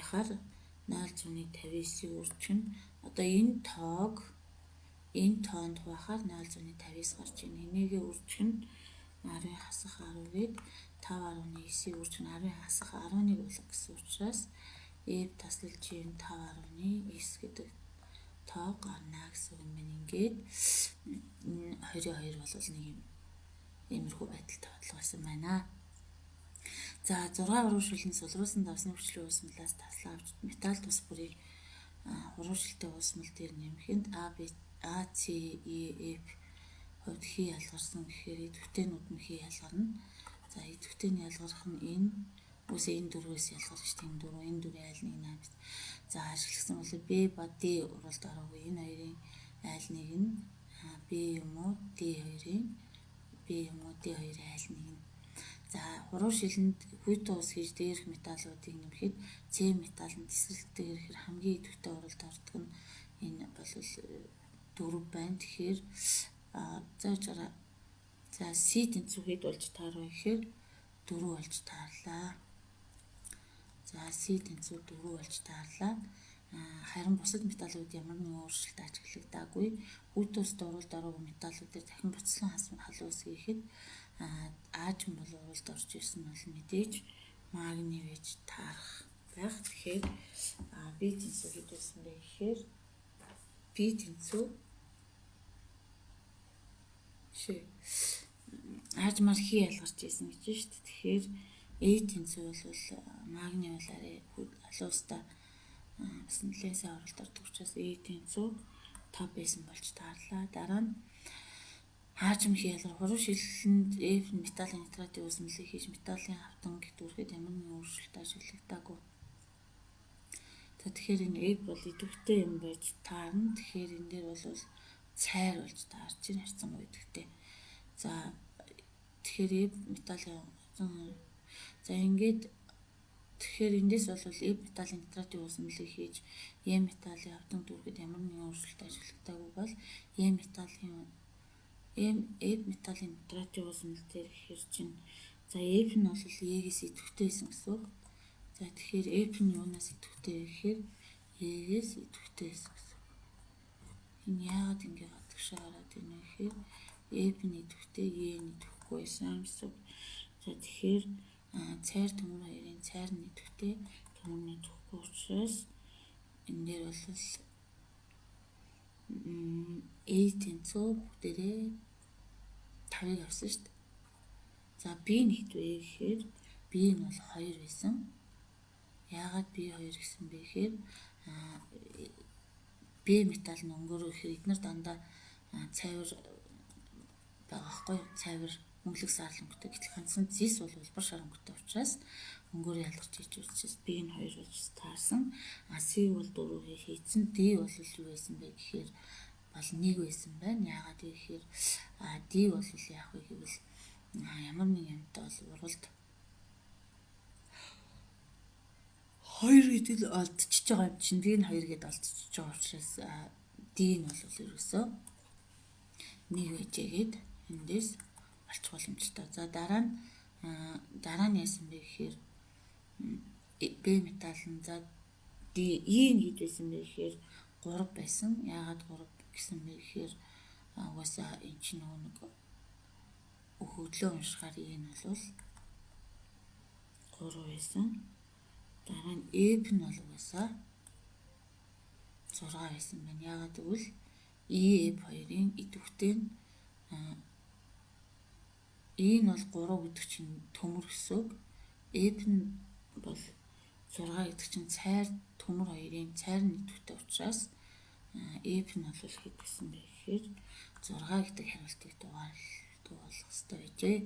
яхаар 0.59-ийг үржих нь одоо энэ тоог энэ тоонд хуваахаар 0.59 гарч байна. Энийгээ үржих нь 10 хасах 10 гээд 5.9-ийг үржих нь 10 хасах 11 болох гэсэн учраас F таслал G нь 5.9 гэдэг тоо гарна гэсэн үг юм байна. Ингээд энэ 22 бол нэг юм иймэрхүү байдалтай бодлого байсан байна. За 6 уран шилэн сулруулсан давсны хүчлийн уусмалаас таслаа авч металл тус бүрийг хуруу шилтэй уусмал дээр нэмэхэд А Б А С Е Ф хувьд хий ялгарсан гэхээр идэвхтэйнүүд нь хий ялгарна. За идэвхтэй нь ялгарх нь энэ үсээ энэ дөрвөөс ялгарх шүү дээ. Энэ дөрөв, энэ дөрвийн айл нэг 8. За ашигласан бол Б ба Д уралд ороогүй. Энэ хоёрын айл нэг нь Б юм уу Д хоёрын Б юм уу Д хоёрын айл нэг нь. За хуруу шилэнд хүйтэн ус хийж дээрх металлуудыг нэмэхэд С металл нь тесрэлттэй ирэхээр хамгийн идэвхтэй уралд ордог нь энэ бол дөрөв байна. Тэгэхээр зааж гараа. За С тэнцүү хэд болж таарв гэхээр 4 болж таарлаа. За С тэнцүү 4 болж таарлаа. Харин бусад металлууд ямар нэгэн өөрчлөлт ажиглагдаагүй. Хүйтэн уст уралд ороогүй металлууд дээр дахин буцлан халуун ус хийхэд аажим бол уралд орж ирсэн нь бол мэдээж магний байж таарах байх. Тэгэхээр би тэнцүү хэд байсан бэ гэхээр би тэнцүү шээ аажмаар хий ялгарч ирсэн гэж шүү дээ. Тэгэхээр Э тэнцүү бол магний бол арай халуустаа бас нэлээд сайн оролт ордог учраас Э тэнцүү 5 байсан болж таарлаа. Дараа нь хаажим хий ялгар хуруу шилэнд F металлын нитратын үүсмэлийг хийж металлын хавтан дүүрхэд ямар нэгэн өөрчлөлт ажиглагдаагүй. За тэгэхээр энэ F бол идэвхтэй юм байж таарна. Тэгэхээр энэ дээр бол цайр болж таарч ин харьцангуй идэвхтэй. За тэгэхээр F металлын за ингээд тэгэхээр эндээс бол F металлын нитратын үүсмэлийг хийж Е металлын хавтан дүүрхэд ямар нэгэн өөрчлөлт ажиглагдаагүй бол Е металлын F металлын нитратын үүсмэл дээр гэхэр чинь за F нь бол Е-гээс идэвхтэй байсан гэсэн үг. За тэгэхээр F нь юунаас идэвхтэй вэ гэхээр Е-гээс идэвхтэй байсан гэсэн үг. Энэ яагаад ингэ гадагшаа гараад байна вэ гэхээр F нь идэвхтэй, Е нь идэвхгүй байсан гэсэн үг. За тэгэхээр цайр төмөр хоёрын цайр нь идэвхтэй, төмөр нь идэвхгүй учраас энэ дээр бол A тэнцүү бүгдээрээ 5-ыг авсан шүү дээ. За B нь хэд вэ гэхээр B нь бол 2 байсан. Яагаад B 2 гэсэн бэ гэхээр B металл нь өнгөөрөө гэхээр эднэр дандаа цайвар байгаа байхгүй юу? Цайвар өнгөлөг саарл өнгөтэй. Гэтэл ганцхан зис бол улбар шар өнгөтэй учраас өнгөөрөө ялгарч иж учраас B нь 2 болж таарсан. А C бол 4-ийг хийцэн. D бол юу байсан бэ гэхээр бол 1 байсан байна. Яагаад гэхээр D бол яах вэ гэвэл ямар нэг юмтай бол уралд 2 гэдэг л олдчихж байгаа юм чинь. B нь 2 гэдээ олдчихж байгаа учраас D нь бол ерөөсөө 1 байжээгээд эндээс олчих боломжтой. За дараа нь яасан бэ гэхээр B металл нь за D E нь хэд байсан бэ гэхээр 3 байсан. Яагаад 3 гэсэн бэ гэхээр угаасаа эн чинь нөгөө нэг хөдлөө уншихаар E нь бол 3 байсан. Дараа нь F нь бол угаасаа 6 байсан байна. Яагаад гэвэл E F хоёрын идэвхтэй нь E нь бол 3 гэдэг чинь төмөр гэсэн үг. F нь бол 6 гэдэг чинь цайр төмөр хоёрын цайр нь идэвхтэй учраас F нь бол хэд гэсэн бэ гэхээр 6 гэдэг хариултыг дугаарлах ёстой байжээ.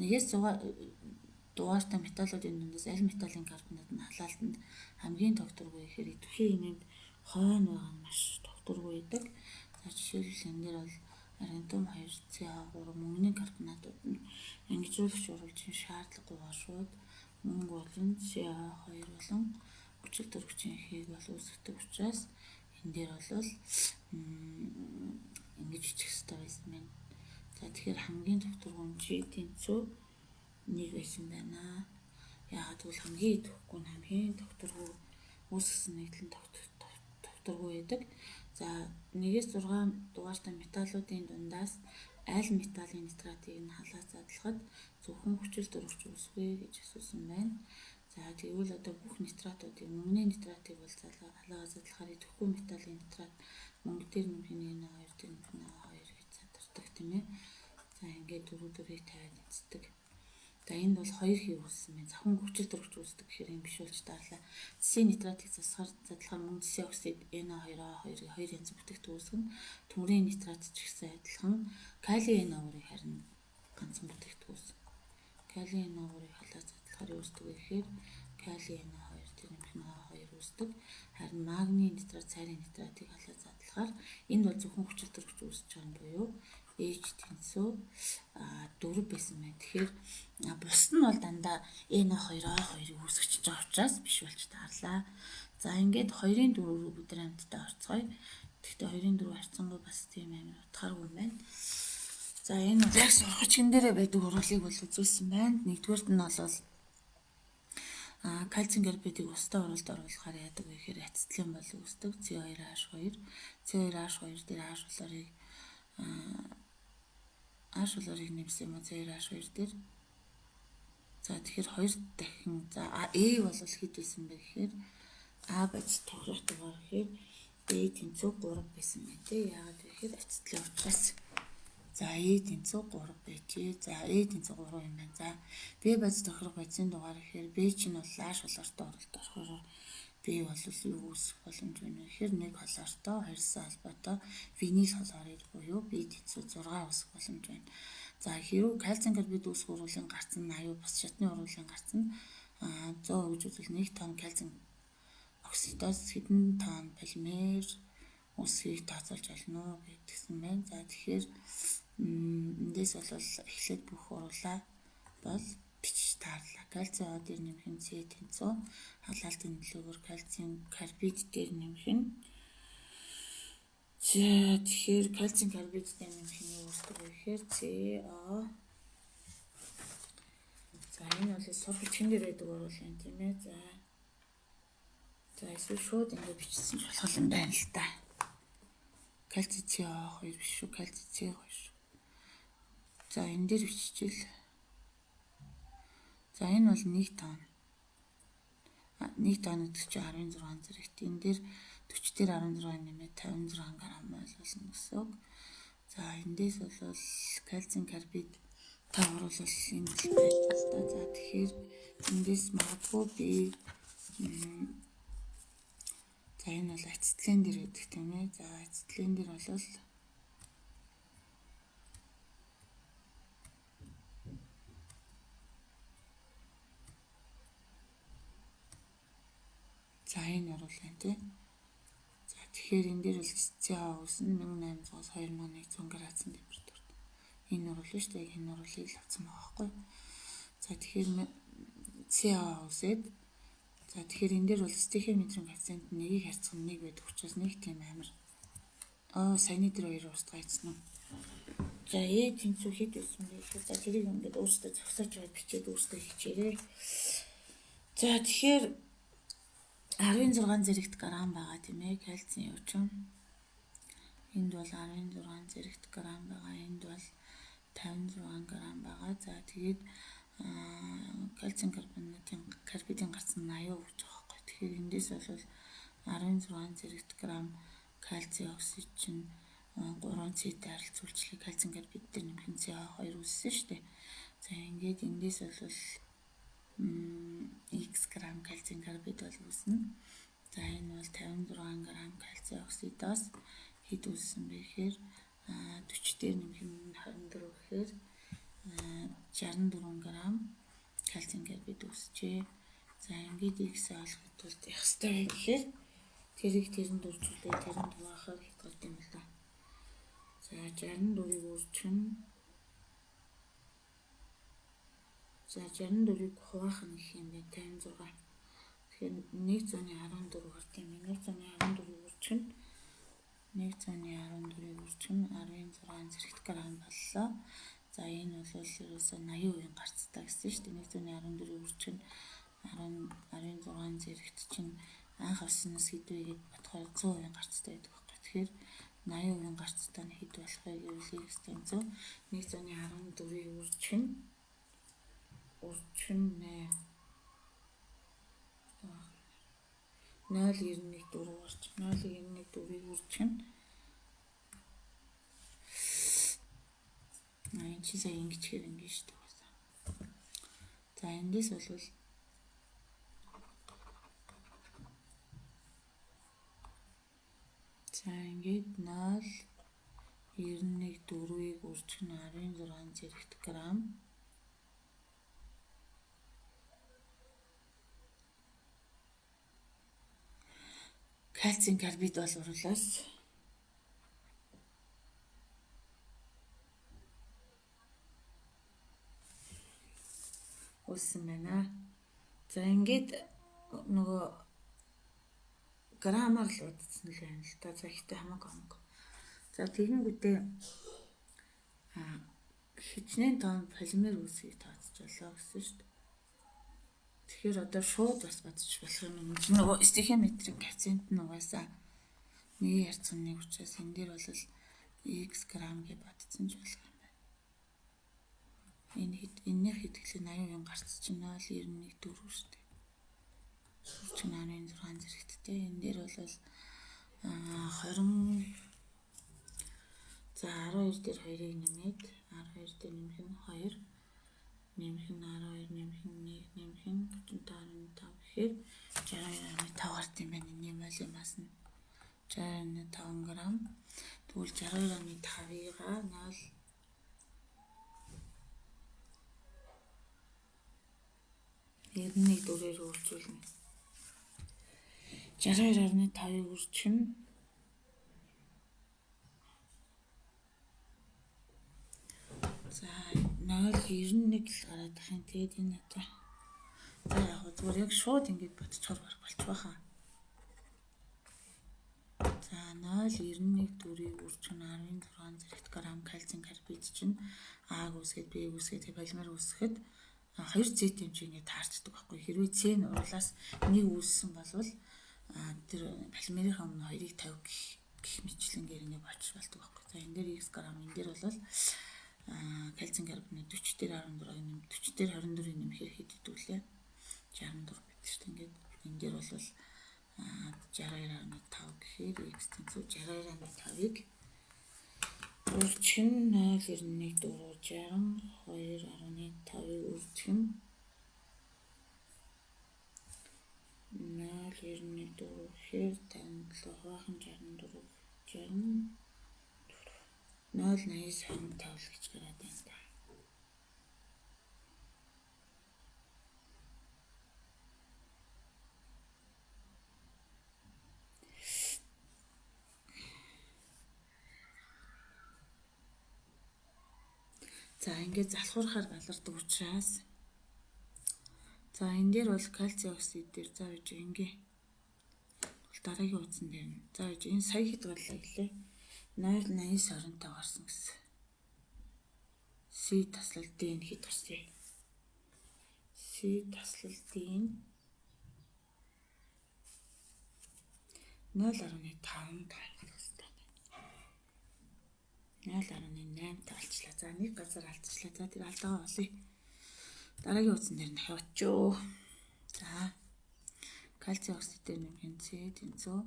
1-ээс 6 дугаартай металлуудын дундаас аль металлын карбонат нь халаалтанд хамгийн тогтворгүй гэхээр идэвхтэй химэнд хойно байгаа нь маш тогтворгүй байдаг. За жишээлбэл энэ дээр бол аргентум 2 CA3 мөнгөний карбонатууд нь ангижруулагч уруулжин шаардлагагүйгээр шууд мөнгө болон CA2 болон хүчил төрөгчийн хийг бол үүсгэдэг учраас энэ дээр бол ингэж бичих ёстой байсан байна. За тэгэхээр хамгийн тогтворгүй нь G тэнцүү 1 байсан байна. Яагаад гэвэл хамгийн идэвхгүй нь хамгийн тогтворгүй үүсгэсэн нэгдэл нь тогтворгүй байдаг. За 1-ээс 6 дугаартай металлуудын дундаас аль металлын нитратыг нь халаа задлахад зөвхөн хүчил төрөгч үүсвэ гэж асуусан байна. За тэгвэл одоо бүх нитратуудыг мөнгөний нитратыг бол халаагаа задлахаар идэвхгүй металлын нитрат мөнгө дээр нэмэх нь 1 2 дээр нэмэх нь 2 гэж задардаг тийм ээ. За ингээд 4 4-ийг тавиад эцдэг. За энд бол хоёр хий үүссэн байна. Завхан хүчил төрөгч үүсдэг гэхээр юм биш болж таарлаа. Цэсийн нитратыг задлахаар мөн цэсийн оксид Na2O2-ыг хоёр янз бүтээгдэхүүн үүсгэнэ. Төмрийн нитрат ч гэсэн адилхан. Кали Na3-ыг харин ганцхан бүтээгдэхүүн үүсгэнэ. Кали Na3-ыг халаа задлахаар юу үүсдэг вэ гэхээр кали Na2 дээр нэмэх нь O2 үүсдэг. Харин магний нитрат, цайрын нитратыг халаа задлахаар энд бол зөвхөн хүчил төрөгч үүсэж байгаа юм буюу H тэнцүү 4 байсан байна. Тэгэхээр бус нь бол дандаа N2O2-ыг үүсгэж байгаа учраас биш болж таарлаа. За ингээд 2-ын 4 рүү бид нар хамтдаа орцгоё. Тэгэхдээ 2-ын 4 харьцангуй бас тийм амар утгааргүй юм байна. За энэ бол яг сурах дээрээ байдаг уруулыг бол үзүүлсэн байна. Нэгдүгээрт нь бол кальцийн карбидыг устай уралд оруулахаар яадаг вэ гэхээр ацетилен бол үүсдэг. C2H2 C2H2 дээр H хлорыг H хлорыг нэмсэн юм уу C2H2 дээр. За тэгэхээр хоёр дахин за A бол хэд байсан бэ гэхээр А бац тохирох дугаар гэхээр B тэнцүү 3 байсан байна тий. Яагаад вэ гэхээр ацетилен учраас. За E тэнцүү 3 байжээ. За E тэнцүү 3 юм байна. За B бац тохирох бодисын дугаар гэхээр B чинь бол H хлортой оролт орохоор B бол юу үүсэх боломж байна вэ гэхээр 1 хлортой 2-сан холбоотой винил хлорид буюу B тэнцүү 6 үүсэх боломж байна. За хэрвээ кальцийн карбид үүсэх уруулын гарц нь 80 бус шатны уруулын гарц нь 100% гэж үзвэл 1 тонн кальцийн оксидоос хэдэн тонн полимер үүсхийг тооцоолж болно гэдгсэн байна. За тэгэхээр эндээс бол эхлээд бүх уруулаа бол бичиж таарлаа. Кальцийн О дээр нэмэх нь С тэнцүү халаалтын нөлөөгөөр кальцийн карбид дээр нэмэх нь за тэгэхээр кальцийн карбид дээр нэмэх нь юу үүсдэг вэ гэхээр СО. За энэ бол сурах хүчин дээр байдаг уруул юм тийм ээ. За за эсвэл шууд ингэ бичсэн ч болох юм байна л та. Кальци СО2 биш шүү, кальци С2 шүү. За энэ дээр биччихэл. За энэ бол 1 тонн. 1 тонн гэдэг чинь 16 зэрэгт. Энэ дээр 40 дээр 16 нэмээд 56 грамм болно гэсэн үг. За эндээс бол кальцийн карбид та оруулал энэ л байж л та. За тэгэхээр эндээс магадгүй би за энэ бол ацетилен дээр байдаг тийм ээ. За ацетилен дээр бол за энэ оруулаа тий. За тэгэхээр энэ дээр бол СЦА үүснэ 1800-аас 2100 градусын температурт. Энэ оруулна шүү дээ. Энэ оруулыг л авсан байгаа байхгүй. За тэгэхээр СЦА үүсээд за тэгэхээр энэ дээр бол стихиометрийн коэффициент нэгийг харьцах нь 1 байдаг учраас нэг тийм амар саяны дээр хоёр устгаа хийсэн үү. За Э тэнцүү хэд байсан бэ гэхээр за тэрийг ингээд өөртөө зогсоож байгаа бичээд өөртөө хичээрээ. За тэгэхээр 16 зэрэгт грамм байгаа тийм ээ кальцийн юу ч юм. Энд бол 16 зэрэгт грамм байгаа. Энд бол 56 грамм байгаа. За тэгээд кальцийн карбонатын карбидын гарц нь 80 гэж байгаа байхгүй. Тэгэхээр эндээс бол 16 зэрэгт грамм кальцийн оксид чинь 3 С-тэй харилцуулчлаа кальцийн карбид дээр нэмэх нь СО2 үүссэн шүү дээ. За ингээд эндээс бол X грамм кальцийн карбид бол үүснэ. За энэ бол 56 грамм кальцийн оксидоос хэд үүссэн бэ гэхээр 40 дээр нэмэх нь 24 гэхээр 64 грамм кальцийн карбид үүсжээ. За ингээд X-ээ олохын тулд явах ёстой вэ гэхээр тэрийг тэрэнд үржүүлээ, тэрэнд хуваахаар хэд гард юм бол та. За 64-ийг үржих нь за 64-ийг хуваах нь гэх юм бэ 56. Тэгэхээр 114 гард юм байна. 114-ийг үржих нь 114-ийг үржих нь 16 зэрэгт грамм боллоо. За энэ бол ерөөсөө 80% гарцтай гэсэн шүү дээ. 114-ийг үржих нь 16 зэрэгт чинь анх авснаас хэд вэ гэд бодохоор 100% гарцтай байдаг байхгүй. Тэгэхээр 80% гарцтай нь хэд болох вэ гэвэл x тэнцүү 114-ийг үржих нь 0.914 гарч 0.914-ийг үржих нь энэ чи сая ингэчээр ингэ шүү дээ. За эндээс бол за ингээд 0.914-ийг үржих нь 16 зэрэгт грамм. Кальцийн карбид бол уруулаас үүссэн байна. За ингээд нөгөө граммаар л удацсан л байна л та. За ихтэй хамаагүй хамаагүй. За тэгэнгүүтээ хичнээн тонн полимер үүсгийг тооцоолоо гэсэн шүү дээ. Тэгэхээр одоо шууд бас бодчих болох юм. Нөгөө стихиометрийн коэффициент нь угаасаа нэг харьцан нэг учраас энэ дээр бол x грамм гэж бодсон ч болох юм байна. Энэ хэд энэнийх хэдгэлээ 80% гарц чинь 0.914 шүү дээ. Чинь 16 зэрэгттэй. Энэ дээр бол 20 за 12 дээр 2-ыг нэмээд 12 дээр нэмэх нь 2 нэмэх нь 12 нэмэх нь 1 нэмэх нь 35.5 гэхээр 62.5 гарт юм байна. Энэний молын масс нь 62.5 грамм. Тэгвэл 62.5-ыг 0 91 4-ээр үржүүлнэ. 62.5-ыг үржих нь за 0.91 л гараад ах юм. Тэгээд энэ одоо за яг зүгээр яг шууд ингэж бодцохоор баг болчих واخа. За 0.914-ийг үржих нь 16 зэрэгт грамм кальцийн карбид чинь А-г үүсгээд Б-г үүсгээд полимер үүсгэхэд 2 С тэмцээ ингэ таарчдаг байхгүй. Хэрвээ С нь уруулаас нэг үүссэн болвол тэр полимерийн өмнө 2-ыг 50 гэх мэтлэнгээр ингэ болчих болдог байхгүй. За энэ дээр x грамм, энэ дээр бол кальцийн карбонат 40 дээр 16-ыг нэм 40 дээр 24-ыг нэмэхээр хэд хэдүүлээ? 64 гэдэг шүү дээ. Ингээд энэ дээр бол 62.5 гэхээр x тэнцүү 62.5-ыг үржих нь 0.914 62.5-ыг үржих нь 0.914 гэхээр 57 хуваах нь 64 60 0.89 25 л гэж гараад байна да. За ингээд залхуурахаар балардаг учраас за энэ дээр бол кальций оксид дээр за гэж ингээ дараагийн утсан дээр нь за гэж энэ сая хэд гарлаа гэлээ 0.89 25 гарсан гэсэн. С таслал D нь хэд гарсан? С таслал D нь 0.5 таа болох хэрэгтэй. 0.8 таалчлаа. За нэг газар алдчихлаа. За тэр алдаагаа олъё. Дараагийн утсан дээр нь явчихё. За кальций оксид дээр нэмэх нь С тэнцүү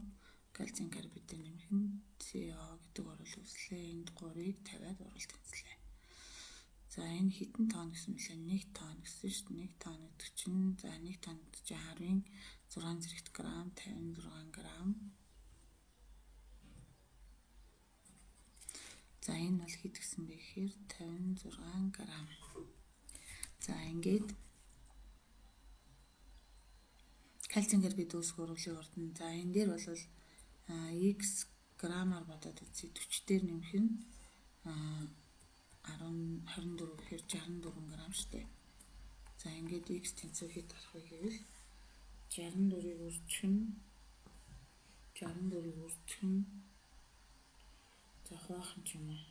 кальцийн карбид дээр нэмэх нь СО гэдэг оруул үүслээ. Энд 3-ыг тавиад оруул тэнцлээ. За энэ хэдэн тонн гэсэн мөлий 1 тонн гэсэн шүү дээ. 1 тонн гэдэг чинь за 1 тонн гэдэг чинь 10-ын 6 зэрэгт грамм 56 грамм. За энэ бол хэд гэсэн бэ гэхээр 56 грамм. За ингээд кальцийн карбид үүсэх уурвалыг ордоно. За энэ дээр бол x граммаар бодоод үзье. 40 дээр нэмэх нь 10 24 гэхээр 64 грамм штэ. За ингээд x тэнцүү хэд гарах вэ гэвэл 64-ийг үржих нь 64-ийг үржих нь за хуваах нь ч юм уу.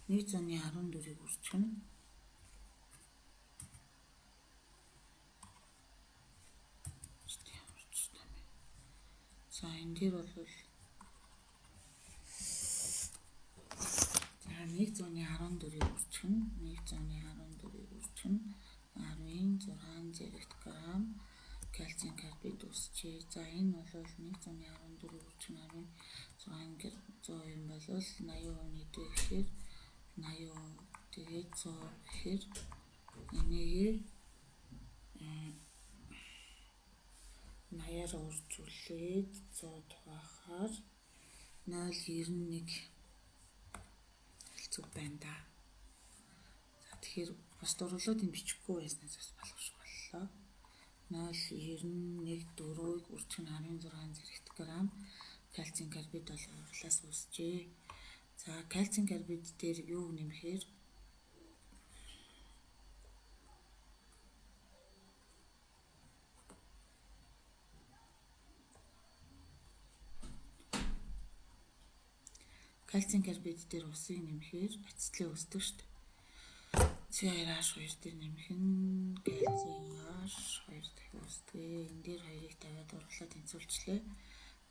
114-ийг үржих нь за энэ дээр бол за 114-ийг үржих нь 114-ийг үржих нь 10-ын 6 зэрэгт грамм кальцийн карбид үүсчээ. За энэ бол 114 үржих нь 10-ын 6 100 юм бол 80% нийтвэ гэхээр 80% тэгээд 100 гэхээр энийгээ 80-аар үржүүлээд 100 хуваахаар 0.91 хэлцүү байна да. За тэгэхээр бас дурлалууд нь бичихгүй байснаас бас болох шиг боллоо. 0.914-ийг үржих нь 16 зэрэгт грамм кальцийн карбид бол урвалаас үүсжээ. За кальцийн карбид дээр юуг нэмэхээр кальцийн карбид дээр усыг нэмэхээр ацетлээ үүсдэг шүү дээ. C2H2 дээр нэмэх нь кальцийн H2 дахин үүсдэг. Энэ дээр хоёрыг тавиад ургалаа тэнцвүүлчлээ.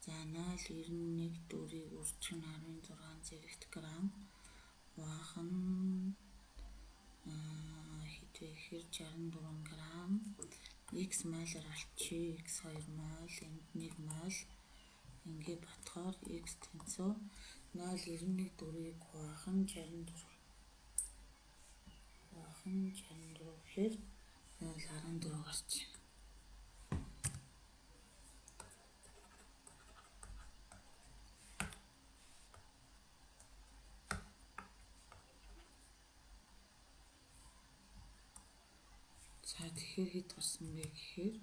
За 0.914-ийг үржих нь 16 зэрэгт грамм хуваах нь хэд вэ гэхээр 64 грамм x молоор олчих, x2 мол, энд 1 мол ингээ ботхоор x тэнцүү 0.914-ийг хуваах нь 64. Хуваах нь 64 гэхээр 0.14 гарч байна. За тэгэхээр хэд гарсан бэ гэхээр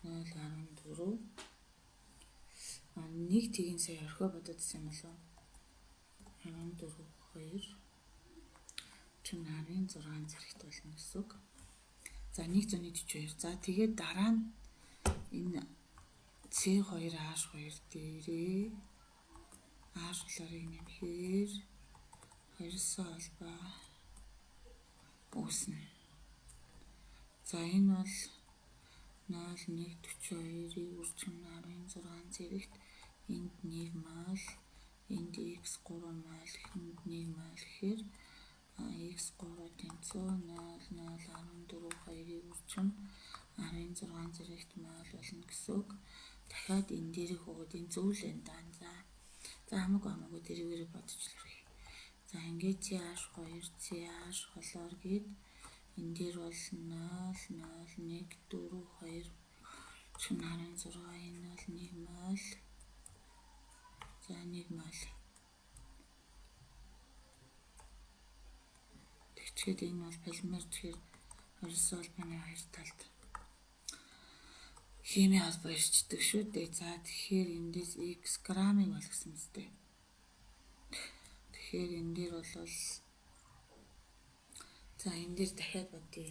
0.14 нэг тгийн сая орхио бодоод исэн юм болов 14 2 чинь 16 зэрэгт болно гэсэн үг. За 142. За тэгээд дараа нь энэ C2H2 дээрээ H хлорыг нэмэхээр хоёрсон холбоо үүснэ. За энэ бол 0.142-ийг үржих нь 16 зэрэгт энд 1 мол, энд x3 мол, энд 1 мол гэхээр x3 тэнцүү 0.014 2-ыг үржих нь 16 зэрэгт мол болно гэсэн үг. Дахиад энэ дээрх өгөөд энэ зүйл энэ дан. За хамаагүй хамаагүй дэрэгээрээ бодож л өрхий. За ингээд CH2 CH хлор гээд энэ дээр бол 0 0 1 4 2 16 энэ бол 1 мол. За 1 мол. Тэгчгээд энэ бол полимер тэгэхээр хорьсон холбооны хоёр талд химийн холбоо ирчдэг шүү дээ. За тэгэхээр эндээс x граммыг болгосон мэт. Тэгэхээр энэ дээр бол за энэ дээр дахиад бодъё.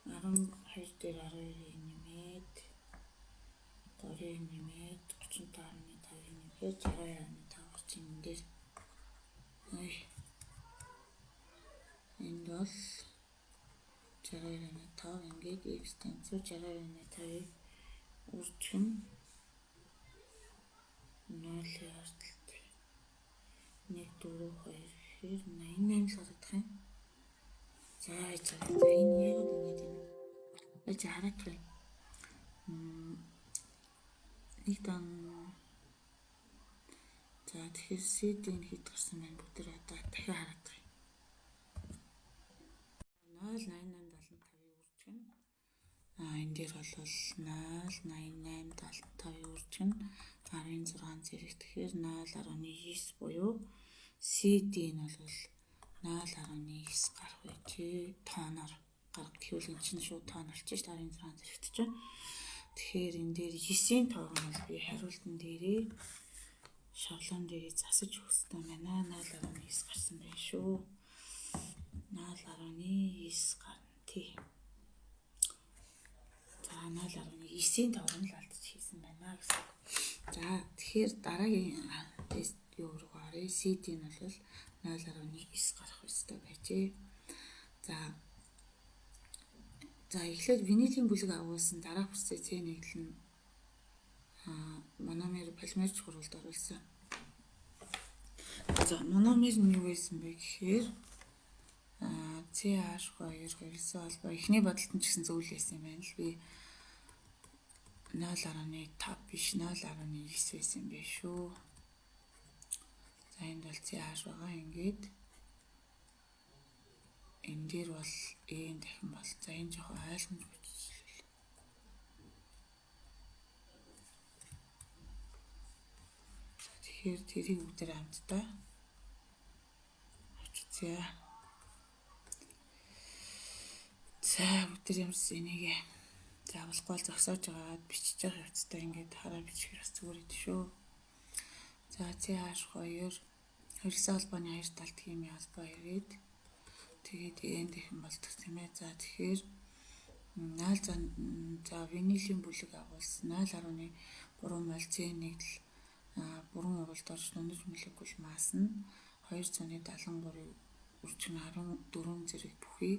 12 дээр 12-ыг нэмээд 3-ыг нэмээд 35.5-ыг нэмэхээр 62.5 гарч энэ дээр. Ой. Энд бол 62.5 ингээд x тэнцүү 62.5-ыг үржих нь 0-ийн ардталт 1 4 2 гэхээр 88 л гаргах юм. За за энэ яг ингэж юм. Байж хараад бай. Нэг дан. За тэгэхээр CD-н хэд гарсан байна бүгд тэр одоо дахиад хараад байгаа. 0.8875-ыг үржих нь. энэ дээр бол 0.88 75-ын үржих нь 16 зэрэг. Тэгэхээр 0.9 буюу CD нь бол 0.9 гарах байжээ. Тооноор гарах гэвэл энэ чинь шууд тоон болчих шүү дээ 16 зэрэгт чинь. Тэгэхээр энэ дээр 9-ийн тоог нь бол би хариултан дээрээ шаблон дээрээ засаж өгөх хэрэгтэй байна. 0.9 гарсан байх шүү. 0.9 гарна тий. За 0.9-ийн тоог нь л алдчих хийсэн байна гэсэн. За тэгэхээр дараагийн тест юу руу гаръя. CD нь бол 0.9 гарах ёстой байжээ. За За эхлээд винилийн бүлэг агуулсан дараах процесс С нэгдэл нь мономер полимер чухралд оруулсан. За мономер нь юу байсан бэ гэхээр CH2 хоёрсон холбоо эхний бодолт нь ч гэсэн зөв л байсан юм байна л би 0.5 биш 0.9 байсан юм байна шүү. За энд бол CH байгаа ингээд энэ дээр бол N дахин бол за энэ жоохон ойлгомжгүй жишээлбэл. За тэгэхээр тэрийг бүгдээр хамтдаа авч үзье. За бүгдээр ямарс энийг заавалгүй л зогсоож байгаад бичиж явах явцдаа ингээд хараа бичихээр бас зүгээр идэв шүү. За CH2 хоёрсон холбооны хоёр талд химийн холбоо ирээд тэгээд N дахин болдог тийм ээ. За тэгэхээр 0 за винилийн бүлэг агуулсан 0.3 моль С нэгдэл бүрэн уралд орж дундаж молекул масс нь 273-ыг үржих нь 14 зэрэг бүхий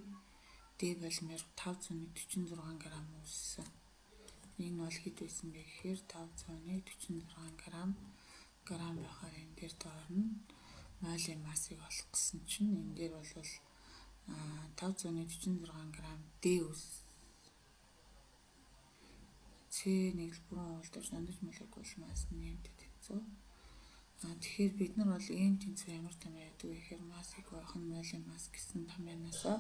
D полимер 546 г үүссэн. Энэ бол хэд байсан бэ гэхээр 546 грамм байхаар энэ дээр доорно. Молийн массыг олох гэсэн чинь энэ дээр бол 546 г D үүс. С нэгл бүрэн уралд орж дундаж молекул масс нь нэмдэг тэнцүү. Тэгэхээр бид нар бол N тэнцүү ямар том байдаг вэ гэхээр массыг байх нь молийн масс гэсэн томьёоноосоо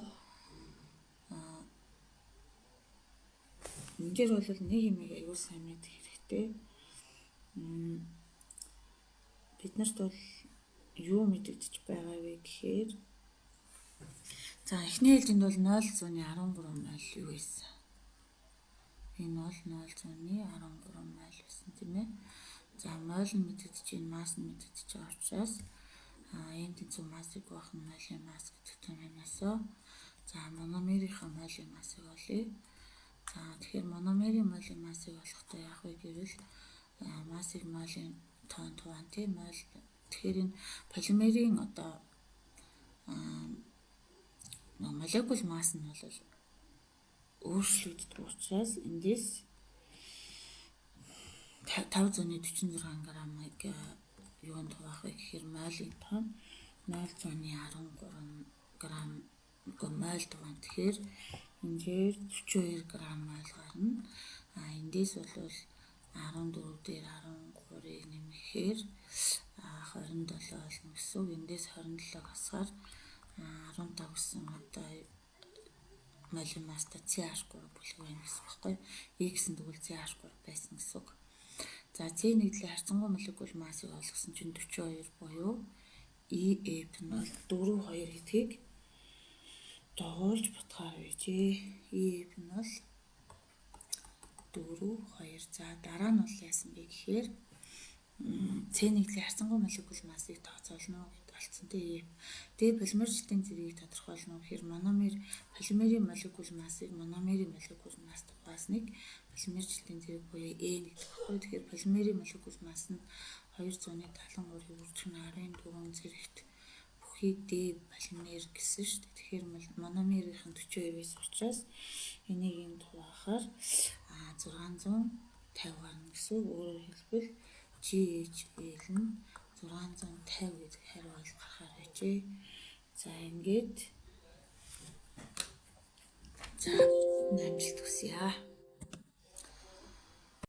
энэ дээр бол нэг юм аягүй сайн мэдэх хэрэгтэй. Бид нарт бол юу мэдэгдэж байгаа вэ гэхээр за эхний ээлжинд бол 0.13 моль юу байсан. Энэ бол 0.13 моль байсан тийм ээ. За моль нь мэдэгдэж байна, масс нь мэдэгдэж байгаа учраас энэ тэнцүү массыг байх нь молийн масс гэдэг томьёоноосоо за мономерийнхаа молийн массыг олъё. За тэгэхээр мономерийн молийн массыг олохдоо яах вэ гэвэл массыг молийн тоонд хуваана тийм моль. Тэгэхээр энэ полимерийн одоо молекул масс нь бол өөрчлөгддөг учраас эндээс 546 граммыг юунд хуваах вэ гэхээр молийн тон 0.13 грамм моль туваан. Тэгэхээр энээр 42 грамм моль гарна. А эндээс бол 14 дээр 13-ыг нэмэхээр 27 болно гэсэн үг. Эндээс 27-г хасгаар 15 гэсэн одоо молийн масста CH3 бүлэг байна гэсэн үг байхгүй юу? X-ийн тэгвэл CH3 байсан гэсэн үг. За C нэгдлийн харьцангуй молекул массыг олгосон чинь 42 буюу EF нь бол 4.2 гэдгийг догоолж бодохоор байжээ. EF нь бол 4.2. За дараа нь бол яасан бэ гэхээр С нэгдлийн харьцангуй молекул массыг тооцоолно гэд олцсон тийм. Д полимерчлэлтийн зэргийг тодорхойлно гэхээр мономер полимерийн молекул массыг мономерийн молекул масс хаваасныг полимерчлэлтийн зэрэг буюу N гэдэг багхгүй. Тэгэхээр полимерийн молекул масс нь 273-ыг үржих нь 14 зэрэгт бүхий D полимер гэсэн шүү дээ. Тэгэхээр мономерийнх нь 42 байсан учраас энийг энд хуваахаар 650 гарна гэсэн үг. Өөрөөр хэлбэл GHL нь 650 гэдэг хариу бол гарахаар байжээ. За ингээд за амжилт хүсье.